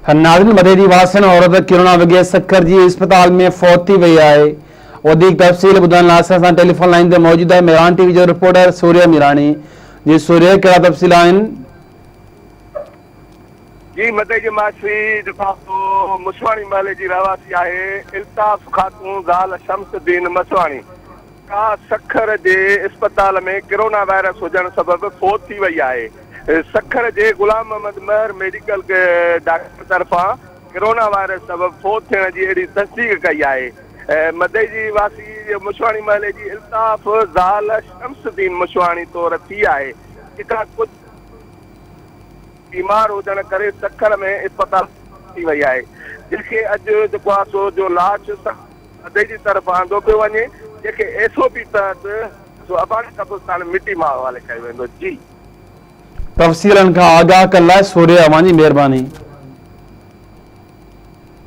ناظرين مٿي جي واسڻ عورت ڪرونا وگهي سکر جي اسپتال ۾ فوت ٿي وئي آهي. وڌيڪ تفصيل ٻڌائڻ لاء اسان سان ٽيليفون لائين تي موجود آهي مهراڻ ٽي وي جو رپورٽر سوريه ميراڻي. جي سوريه ڪهڙا تفصيل آهن؟ جي مدئي جي ماسي جيڪا مسواڻي محلي جي رهواسي آهي الطاف خاتون زال شمس الدين مسواڻي ڪا سکر جي اسپتال ۾ ڪرونا وائرس هجڻ سبب فوت ٿي وئي آهي. سکر جي غلام محمد مهر ميڊيڪل ڊاڪٽر طرفان ڪرونا وائرس سبب فوت ٿيڻ جي اهڙي تصديق ڪئي آهي. مدئي جي واسي مشواڻي محلي جي الطاف زال شمس الدين مشواڻي طور ٿي آهي جيڪا ڪجهه بيمار هجڻ ڪري سکر ۾ اسپتال ٿي وئي آهي جنهن کي اڄ جيڪو آهي سو جو لاش ادي جي طرف آندو پيو وڃي جنهن کي ايس او پي تحت سو اباڻي قبرستان مٽي ماء حوالي ڪيو ويندو. جي. تفصيلن کان آگاهه ڪرڻ لاء سورهيه اوهان جي مهرباني.